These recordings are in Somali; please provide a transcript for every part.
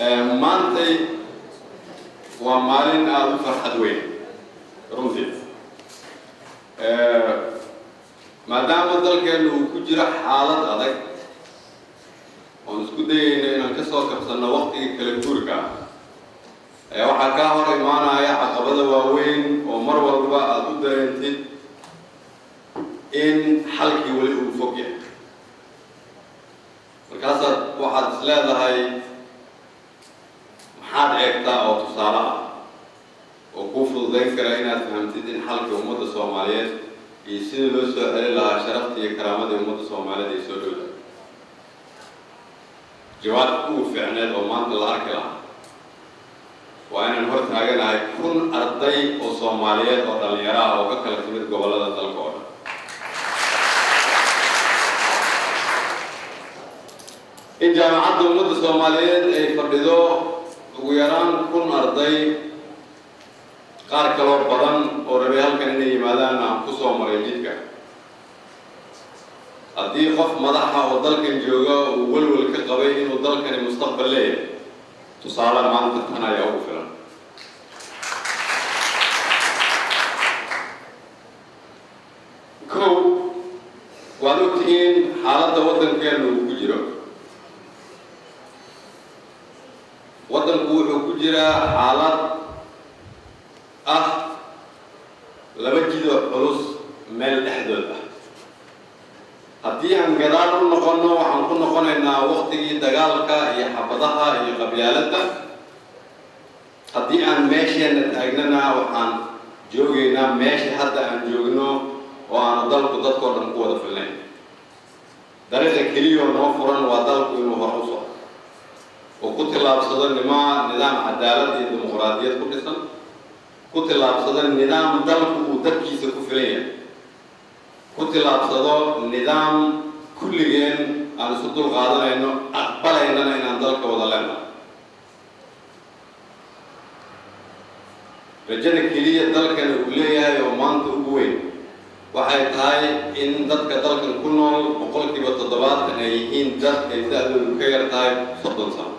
Maantay waa maalin aada u farxad weyn runtii, maadaama dalkeennu uu ku jiro xaalad adag oon isku dayayno inaan ka soo kabsanno waqtigii kala guurka ah, ayaa waxaa kaa hor imaanaya caqabada waaweyn oo mar walba aada u dareentid in xalkii weli uu fog yahay. Markaasaad waxaad is leedahay, maxaad eegtaa oo tusaale ah oo kuu fududayn kara inaad fahamtid in xalkii ummadda Soomaaliyeed iyo sidii loo soo celin lahaa sharafta iyo karaamadii ummadda Soomaaliyeed ay soo dhowda? Jawaabta ugu fiicneed oo maanta la arki lahaa waa inaan hor taaganahay 1000 arday oo Soomaaliyeed oo dhallinyaro ah oo ka kala timid gobollada dalka oo dhan. In Jaamacadda Ummadda Soomaaliyeed ay fadhido ugu yaraan 1000 arday, qaar kaloo badan oo rabay halkan inay yimaadaan aan ku soo maray jidka. Haddii qof madaxa oo dalkan jooga uu welwel ka qabay inuu dalkani mustaqbal leeyahay, tusaale maanta tan ayaa ugu filan. Kow, waad ogtihiin xaaladda waddankeenu uu ku jiro. Waddanku wuxuu ku jiraa xaalad ah laba jidoo culus meel dhexdood ah. Haddii aan gadaal u noqonno, waxaan ku noqonaynaa waqtigii dagaalka iyo xabadaha iyo qabyaaladda. Haddii aan meesheenna taagnana, waxaan joogaynaa meesha hadda aan joogno oo aanu dalku dadkoo dhan ku wada filnayn. Dariiqa keliyoo noo furan waa dalku inuu hore u socdo oo ku tillaabsado nidaam cadaalad iyo dimuqraadiyad ku dhisan, ku tillaabsado nidaam dalku uu dadkiisa ku filan yahay, ku tillaabsado nidaam kulligeen aan isu dul qaadanayno, aqbalaynana inaan dalka wada leenahay. Rajada keliya dalkani uu leeyahay oo maanta ugu weyn waxay tahay in dadka dalkan ku nool 70% ay yihiin dad ay da-doodu ka yar tahay 30 sano.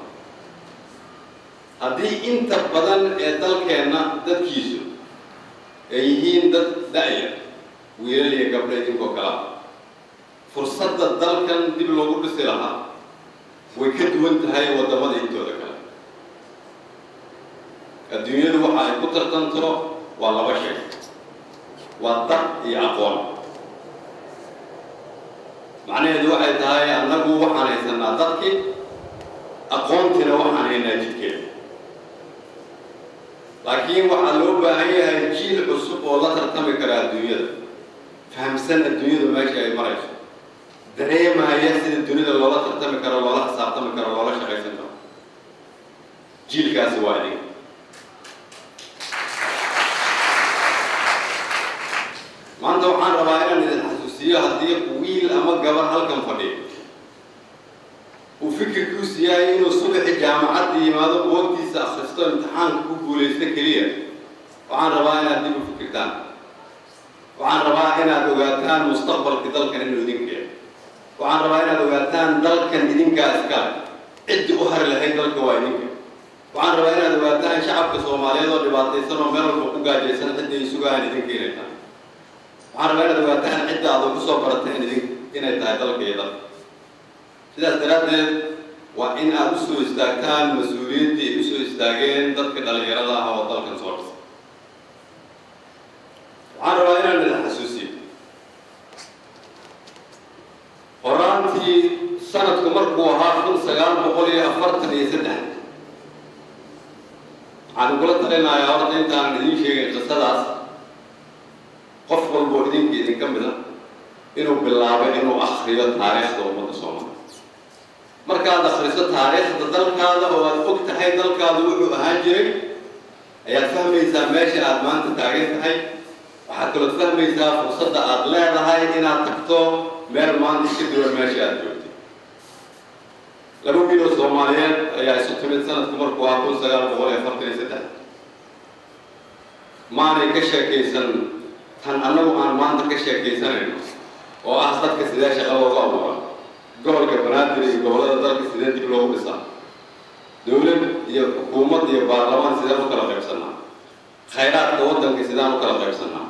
Haddii inta badan ee dalkeenna dadkiisu ay yihiin dad da-yar, wiilal iyo gabdho idinkoo kalea, fursadda dalkan dib loogu dhisi lahaa way ka duwan tahay waddamada intooda kale. Adduunyadu waxa ay ku tartanto waa laba shay: waa dad iyo aqoon. Macnaheedu waxay tahay, annagu waxaan haysanaa dadkii, aqoontiina waxaan haynaa jidkeeda, laakiin waxaa loo baahan yahay jiil cusub oo la tartami kara adduunyada, fahamsan adduunyadu meesha ay marayso, dareemaya sida dunida loola tartami karo, loola xisaabtami karo, loola shaqaysan karo. Jiilkaasi waa idinka. Maanta waxaan rabaa inaan idin xasuusiyo, haddii wiil ama gabar halkan fadhiyo uu fikirkiisu yahay inuu subaxi jaamacadda yimaado, buugtiisa akhristo, imtixaanka ku guulaysto keliya, waxaan rabaa inaad dib u fikirtaan. Waxaan rabaa inaad ogaataan mustaqbalka dalkan inuu idinka yahay. Waxaan rabaa inaad ogaataan dalkan idinkaa iskale, ciddii u hari lahayd dalka waa idinka. Waxaan rabaa inaad ogaataan shacabka Soomaaliyeed oo dhibaataysan oo meel walba ku gaajaysan cidda ay sugahaan idinka inay tahay. Waxaan rabaa inaad ogaataan cidda aad ku soo barateen idin inay tahay dalka iyo dalka. Sidaas daraaddeed waa in aad usoo istaagtaan mas-uuliyaddii ay usoo istaageen dadka dhalinyarada ah oo dalkan soo dhisay. Waxaan rabaa inaan idin xasuusiyo, horaantii sanadku markuu ahaa 1943, waxaan kula talinayaa horta intaanan idiin sheegin qisadaas, qof walboo idinka idinka mid a inuu bilaabo inuu akriyo taariikhda ummadda Soomaaliya. Markaad akhriso taariikhda dalkaada oo aad og tahay dalkaadu wuxuu ahaan jiray, ayaad fahmaysaa meesha aad maanta taagan tahay. Waxaad kalood fahmaysaa fursadda aad leedahay inaad tagto meel maanta ka duwan meesha aad joogtay. Laba wiil oo Soomaaliyeed ayaa isu timid sanadku markuu ahaa 1943. Maanay ka sheekaysan tan annagu aan maanta ka sheekaysanayno oo ah dadka sidee shaqa loogu abuuraa, gobolka Banaadir iyo gobollada dalka sidee dib loogu dhisaa. Dowlad iyo xukuumad iyo baarlamaan sidaan u kala qaybsannaa? Khayraadka waddanka sidaan u kala qaybsannaa?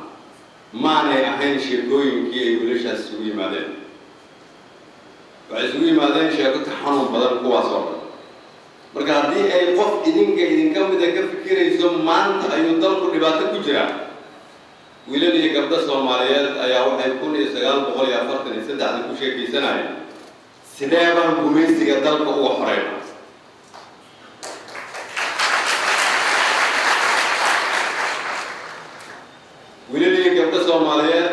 Maanay ahayn sheekooyinkii ay wiilashaas isugu yimaadeen. Waxay isugu yimaadeen sheeko ka xanuun badan kuwaas oo dhan. Marka haddii ay qof idinka idinka mida ka fikirayso maanta ayuu dalku dhibaato ku jiraa, wiilal iyo gabdho Soomaaliyeed ayaa waxay 1943-dii ku sheekaysanayeen sidee baan gumaysiga dalka uga xoreyna. Wiilal iyo gabdho Soomaaliyeed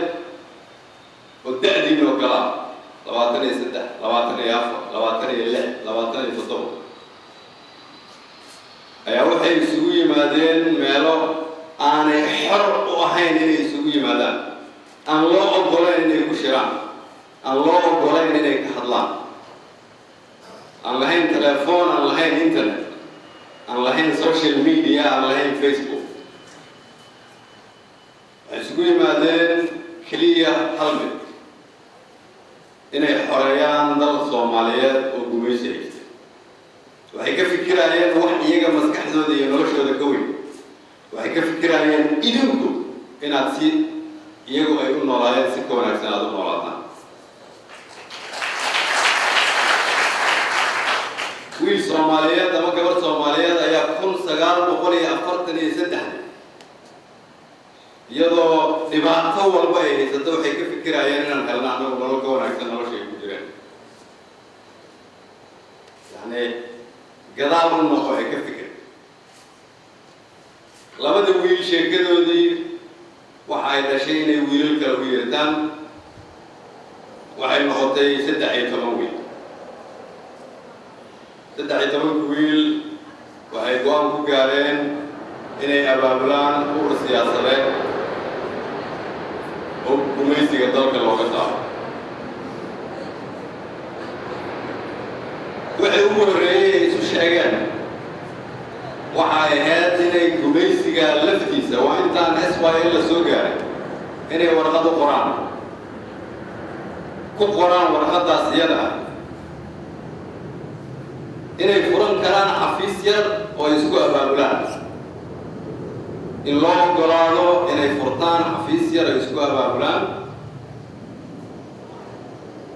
oo da-diin oo kale ah, 23, 24, 26, 27, ayaa waxay isugu yimaadeen meelo aanay xor u ahayn inay isugu yimaadaan, aan loo oggolayn inay ku shiraan, aan loo oggolayn inay ka hadlaan, aan lahayn telefoon, aan lahayn internet, aan lahayn social media, aan lahayn Facebook. Waxay isugu yimaadeen keliya hal mid: inay xoreeyaan dal Soomaaliyeed oo gumaysi haysta. Waxay ka fikiraayeen wax iyaga maskaxdooda iyo noloshooda ka weyn. Waxay ka fikiraayeen idinku inaad si iyagu ay u noolaayeen si ka wanaagsan aada u noolaataan. Wiil Soomaaliyeed ama gabar Soomaaliyeed ayaa 1943, iyadoo dhibaato walba ay haysato, waxay ka fikiraayeen inaan helno anagu nolol ka wanaagsan nolosha ay ku jireen. Yacni gadaal u noqo ee ka fikir. Labada wiil sheekadoodii waxa ay dhashay inay wiilal kale u yeertaan. Waxay noqotay 13 wiil. 13-ka wiil waxay go-aan ku gaareen inay abaabulaan urur siyaasadeed oo gumaysiga dalka looga saaro. Waxay ugu horreeyey ay isu sheegeen waxa ay ahayd inay gumaysiga laftiisa, waa intaan SYL la soo gaaray, inay warqad u qoraan, ku qoraan warqaddaas iyada ah inay furan karaan xafiis yar oo ay isku abaabulaan, in loo oggolaado inay furtaan xafiis yar ay isku abaabulaan,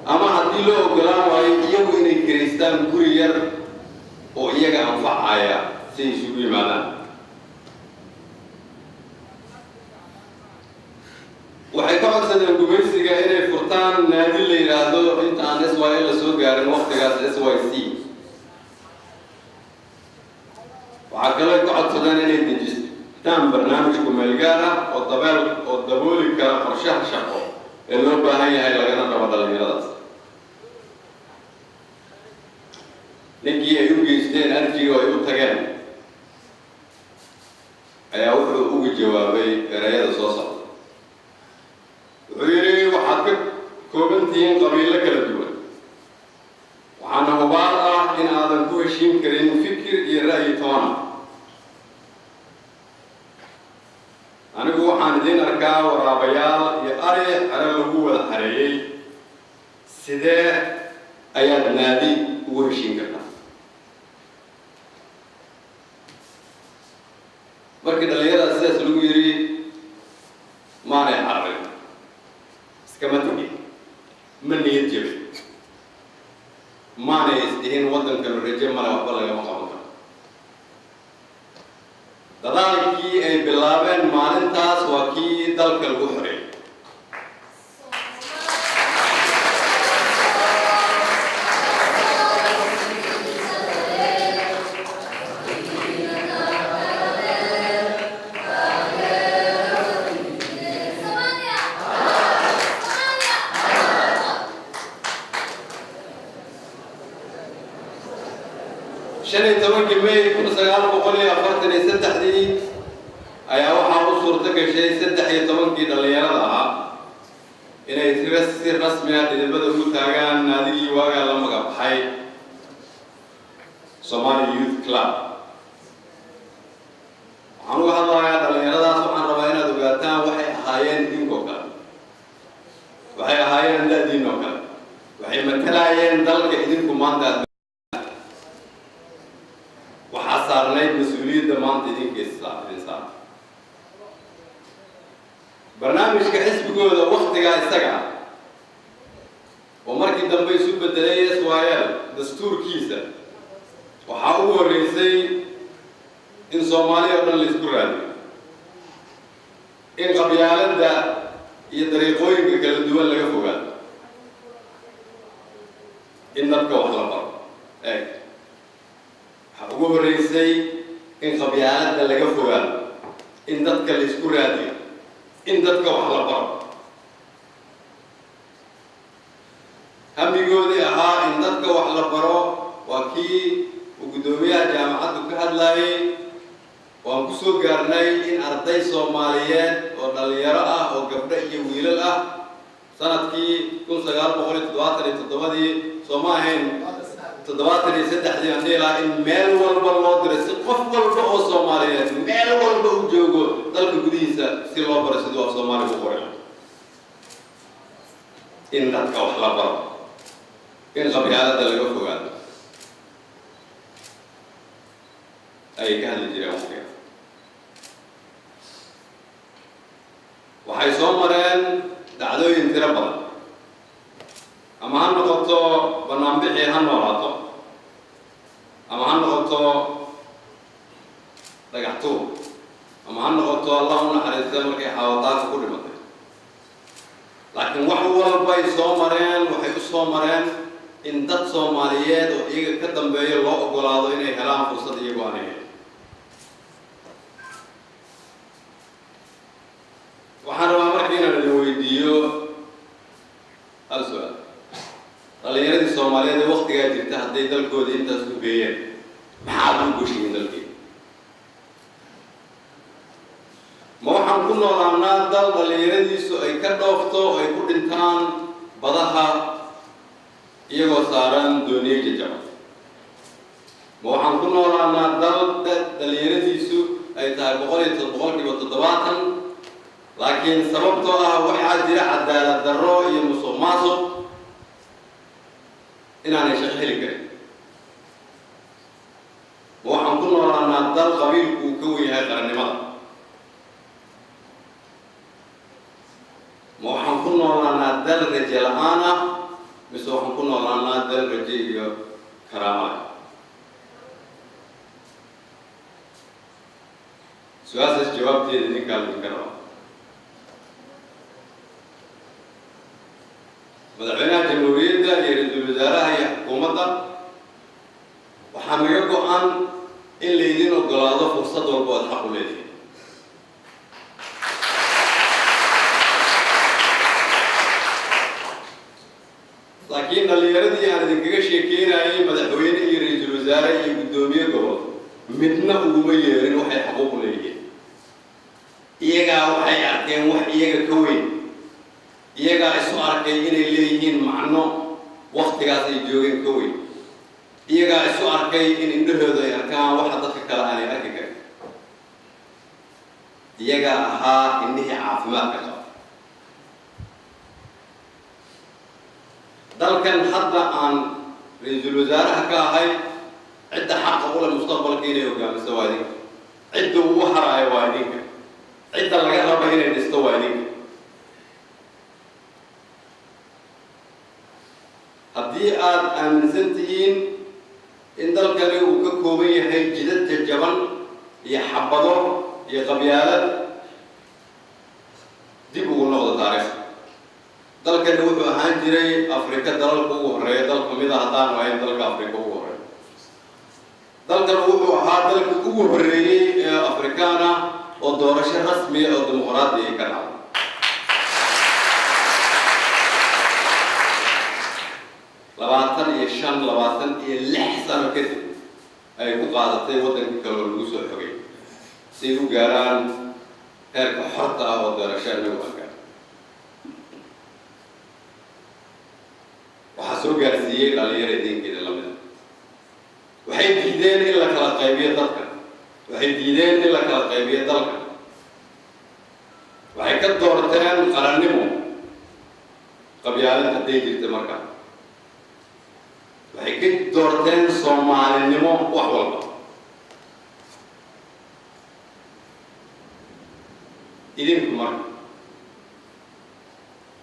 ama haddii loo oggolaan waayo iyagu inay kiraystaan guri yar oo iyaga anfacaya si ay isugu yimaadaan. Waxay ka codsadeen gumaysiga inay furtaan naadi la yidhaahdo, inta aan SYL la soo gaarin waktigaas, SYC. Waxaa kaloo ka codsadeen inay dejistaan barnaamij kumeel gaar ah oo dabeel oo dabooli kara qorshaha shaqo ee loo baahan yahay lagana rabo dhalinyaradaas. Ninkii ay u geysteen arjiga oo ay u tageen ayaa wuxuu ugu jawaabay erayada soo socda. Wuxuu yidhi: "Waxaad ka kooban tihiin qabiilo kala duwan, waxaana hubaal ah in aadan ku heshiin karin fikir iyo ra'yi toona. Anigu waxaan idiin arkaa waraabayaal iyo ari xero lagu wada xareeyey. Sidee ayaad naadi ugu heshiin kartaa?" Markii dhallinyarada sidaas lagu yidhi, maanay cararin, iskama tegin, ma niyad jabin, maanay isdhihin waddankanu raje male, waxba lagama qaban karo. Dadaalkii ay bilaabeen maalintaas waa kii dalka lagu xoreeyay. Somalia! Somalia! 15-kii May 1943-dii ayaa waxaa u suurto gashay 13-kii dhallinyarada ahaa inay si rasmi ah dhidibada ugu taagaan naadigii waagaa la magac baxay Somali Youth Club. Waxaan uga hadlayaa dhallinyaradaas, waxaan rabaa inaad ogaataan waxay ahaayeen idinkoo kale, waxay ahaayeen da-diin oo kale, waxay matalaayeen dalka idinku maanta aad Idin saarto barnaamijka xisbigooda waktigaa isaga ah, oo markii dambe isu bedelay SYL, dastuurkiisa waxaa ugu horreysay in Soomaaliya o dhan la isku raadiyo, in qabyaaladda iyo dariiqooyinka kala duwan laga fogaado, in dadka wax la baro. Eeg, waxaa ugu horreysay in qabyaaladda laga fogaado, in dadka la isku raadiyo, in dadka wax la baro. Hamigoodii ahaa in dadka wax la baro waa kii uu guddoomiyaha jaamacaddu ka hadlaayay. Waan ku soo gaarnay in arday Soomaaliyeed oo dhalinyaro ah, oo gabdho iyo wiilal ah, sanadkii 1977-dii, soo ma ahayn, 73-dii aan dhihi lahaa, in meel walba loo diray si qof walba oo Soomaaliyeed meel walba u joogo dalka gudihiisa si loo baro siduu af Soomaaliga u qoray. In dadka wax la baro, in qabyaaladda laga fogaado ayay ka hadli jireen waqtiga. Waxay soo mareen dhacdooyin tiro badan, ama ha noqoto banaanbixii ha noolaato, ama ha noqoto dhagax tuur, ama ha noqoto, Allah u naxariista, markay xaawataanka ku dhimatay. Laakiin wax walbay soo mareen, waxay u soo mareen in dad Soomaaliyeed oo iyaga ka dambeeya loo ogolaado inay helaan fursad iyagoo aanay helin. Waxaan rabaa marka inaan idin weydiiyo hal su-aal: dhalinyaradii Soomaaliyeed ee waktigaa jirta hadday dalkoodii intaas ku geeyeen, maxaad u goshihiin dalkii? Ma waxaan ku noolaanaa dal dhalinyaradiisu ay ka dhoofto oo ay ku dhintaan badaha iyagoo saaran dooniye jajaba? Ma waxaan ku noolaanaa dal dhalinyaradiisu ay tahay 70%, laakiin sababtoo ah waxaa jira cadaalad darro iyo musuq maasuq inaanay shaqo heli karin? Ma waxaan ku noolaanaa dal qabiilku uu ka wen yahay qarannimada? Ma waxaan ku noolaanaa dal raje la-aan ah, mise waxaan ku noolaanaa dal raje iyo karaamo leh? Su-aashaas jawaabteeda idinkaa laydinka rabaa. Madaxweynaha Jamhuuriyadda iyo ra-iisul wasaaraha iyo xukuumadda waxaa naga go-an in laydin ogolaado fursad walba ood xaq u leedihin. Laakiin dhalinyaradii aan idinkaga sheekeynayay, madaxweyne iyo ra-iisul wasaare iyo guddoomiye gobol midna uguma yeerin waxay xaquuq u leeyihiin. Iyagaa waxay arkeen wax iyaga ka weyn, iyagaa isu arkay inay leeyihiin macno waktigaas ay joogeen ka weyn, iyagaa isu arkay in indhahooda ay arkaan waxa dadka kale aanay arki karin, iyagaa ahaa indhihii caafimaadka qaba. Dalkan hadda aan ra-iisul wasaaraha ka ahay, cidda xaqa ule mustaqbalka inay hogaamiso waa idinka, cidda ugu haraayo waa idinka, cidda laga raba inay dhisto waa idinka. Haddii aada aaminsan tihiin in dalkani uu ka kooban yahay jidad jajaban iyo xabado iyo qabyaalad, dib ugu noqdo taariikhda. Dalkani wuxuu ahaan jiray Afrika dalalka ugu horreeya dal kamid a, haddaanu ahayn dalka Afrika ugu horreeya. Dalkan wuxuu ahaa dalkii ugu horreeyey ee Afrikaana oo doorasho rasmiya oo dimuqraadi ay ka dhacdo. 25, 26 sano kadib ay ku qaadatay waddankii kale oo lagu soo xogay si ay u gaaraan heerka xorta ah oo doorasho inagu aan gaaro. Waxaa soo gaarsiiyey dhalinyaro idinkeeda lamid a. Waxay diideen in la kala qaybiyo dadka, waxay diideen in la kala qaybiyo dalka, waxay ka doorteen qarannimo qabyaalad hadday jirta markaa, waxay ka doorteen Soomaalinimo wax walba.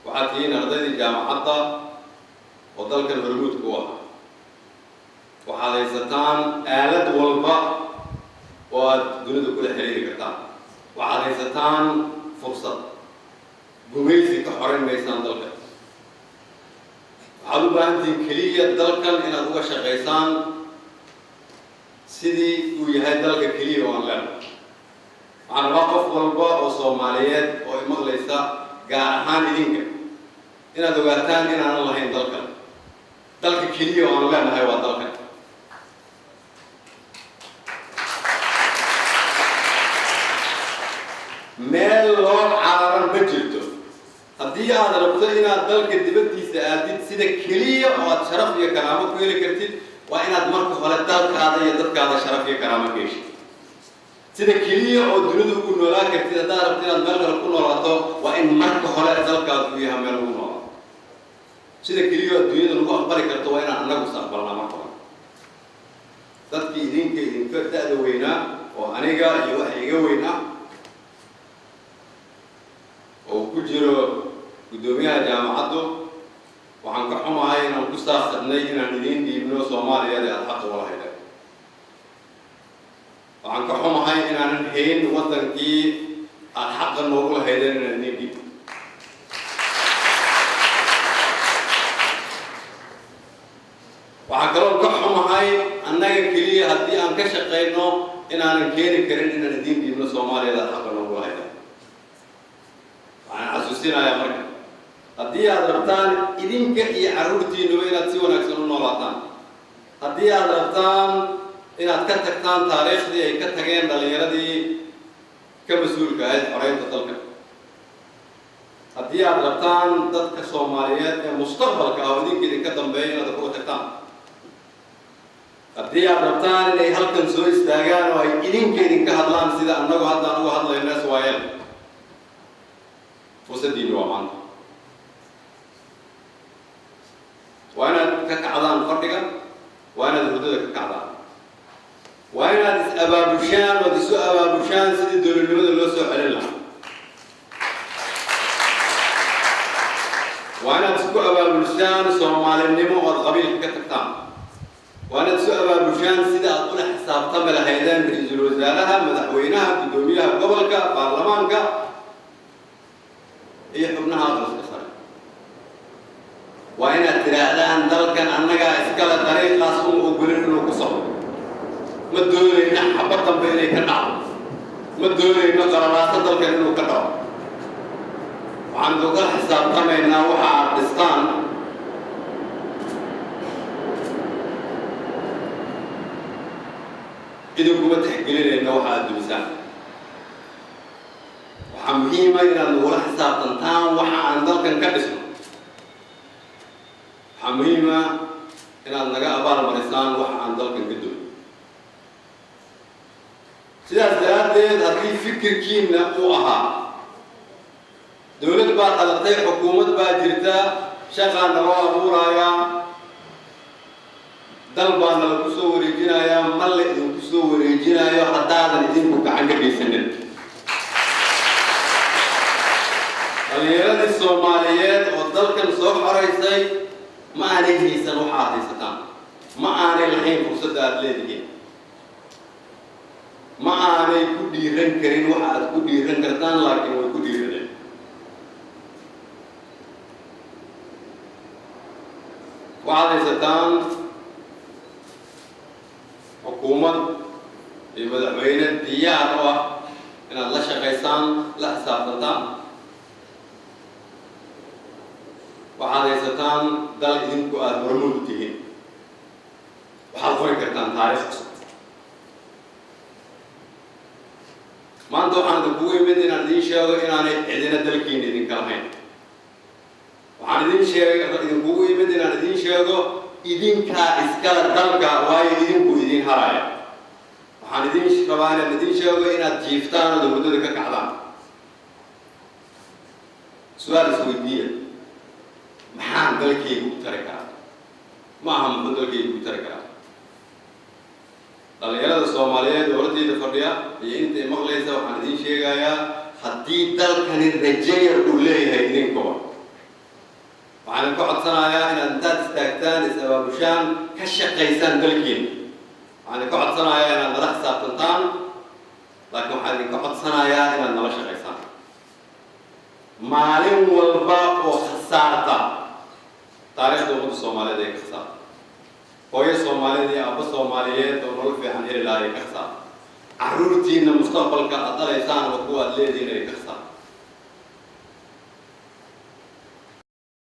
Waxaad tihiin ardaydii jaamacadda oo dalkan hormuudka u ahaa. Waxaad haysataan aalad walba oo aad dunida kula xiriiri kartaan. Waxaad haysataan fursad. Gumaysi ka xorayn maysaan dalkan. Waxaad u baahan tihiin keliya dalkan inaad uga shaqaysaan sidii uu yahay dalka keliya oo aan leenahay. Waxaan rabaa qof walba oo Soomaaliyeed oo imaqlaysa, gaar ahaan idinka, inaad ogaataan inaanan lahayn dalkan. Dalka keliya oo aan leenahay waa dalkan. Meel loo cararan ma jirto. Haddii aad rabto inaad dalka dibaddiisa aadid, sida keliya oo aad sharaf iyo karaamo ku heli kartid waa inaad marka hore dalkaada iyo dadkaada sharaf iyo karaamo ka heshid. Sida keliya oo dunida ugu noolaan kartid haddaad rabto inaad meel kale ku noolaato waa in marka hore dalkaadu uu yahay meel lagu noolaato. Sida keliya oo dunyada lagu aqbali karto waa inaan annagu is aqbalnaa marka hore. Dadkii idinka da'da weynaa oo aniga iyo waxa iga weyn ah oo ku jiro guddoomiyaha jaamacaddu, waxaan ka xumahay inaan ku saaqsadnay inaan idiin dhiibno Soomaaliyada aada xaqa ula haydeen. Waxaan ka xumahay inaanan hayn waddankii aada xaqa noogu lahaydeen inaan idiin dhiibno. Waxaan kaloo ka xumahay annaga keliya haddii aan ka shaqayno inaanan keeni karin inaan idiin dhiibno Soomaaliyada aada xaqa noogu lahaydeen. Waxaan xasuusinayaa marka, haddii aad rabtaan idinka iyo carruurtiinuba inaad si wanaagsan u noolaataan, haddii aad rabtaan inaad ka tagtaan taariikhdii ay ka tageen dhallinyaradii ka mas-uulka ahayd xoreynta dalka, haddii aad rabtaan dadka Soomaaliyeed ee mustaqbalka ah oo idinka idinka dambeeya inaad wax uga tagtaan, haddii aad rabtaan inay halkan soo istaagaan oo ay idinka idinka hadlaan sida annagu haddaan uga hadlayno SYL, fursaddiinni waa maanta. Waa inaad ka kacdaan fadhiga, waa inaad hurdada ka kacdaan, waa inaad is abaabushaan ood isu abaabushaan sidii dowladnimada loo soo celin lahaa. Waa inaad isku abaabulshaan Soomaalinimo ood qabiilka ka tagtaan. Waa inaad isu abaabushaan sida aad ula xisaabtami lahaydeen ra-iisul wasaaraha, madaxweynaha, guddoomiyaha gobolka, baarlamaanka iyo xubnaha aqalka sare. Waa inaad tidhaahdaan dalkan annagaa iskale, dariiqaas uma ogolin inuu ku socdo. Ma doonayno xabad dambe inay ka dhacdo, ma doonayno qalalaaso dalkan inuu ka dhaco. Waxaan idinka xisaabtamaynaa waxa aad dhistaan. Idinkuma tixgelinayna waxa aad dumisaan. Waxaa muhiima inaad nagula xisaabtantaan waxa aan dalkan ka dhisno. Waxaa muhiima inaad naga abaal marisaan waxa aan dalkan ka dumin. Sidaas daraaddeed, haddii fikirkiina uu ahaa dowlad baa dhalatay, xukuumad baa jirta, shaqaa naloo abuurayaa, dal baa nala ku soo wareejinayaa, ma la idinku soo wareejinayo haddaadan idinku gacan ka geysanin. Dhallinyaradii Soomaaliyeed oo dalkan soo xoraysay ma aanay haysan waxa aad haysataan, ma aanay lahayn fursadda aada leedihiin, ma aanay ku dhiiran karin waxa aad ku dhiiran kartaan, laakiin way ku dhiiraneen. Waxaad haysataan xukuumad iyo madaxweyne diyaar u ah inaad la shaqaysaan, la xisaabtantaan. Waxaad haysataan dal idinku aada hormuud u tihiin. Waxaad qori kartaan taariikh cusub. Maanta waxaan idinkugu imid inaan idiin sheego inaanay cidina dalkiina idinka lahayn. Waxaan idin sheeg idinkugu imid inaan idiin sheego idinkaa iskala dalka, waayo idinku idiin haraya. Waxaan idin rabaa inaan idiin sheego inaad jiiftaan ood hurdada ka kacdaan. Su-aal isweydiiya: maxaan dalkayga u tari karaa? Ma aha muxuu dalkayga u tari karaa. Dhallinyarada Soomaaliyeed oo hortayda fadhiya iyo intay maqlaysa, waxaan idiin sheegayaa haddii dalkani rajo yar uu leeyahay, idinkuba. abaabushaan, ka shaqaysaan dalkiina. Waxaan idinka codsanayaa inaad nala xisaabtantaan, laakiin waxaan idinka codsanayaa inaad nala shaqaysaan. Maalin walba oo khasaarta, taariikhda ummadda Soomaaliyeed ay ka khasaarta, hooyo Soomaaliyeed iyo aabbo Soomaaliyeed oo nolol fiican heli lahaa ay ka khasaarta, carruurtiina mustaqbalka aad dhalaysaan oo kuwa aad leedihiin ay ka khasaarta.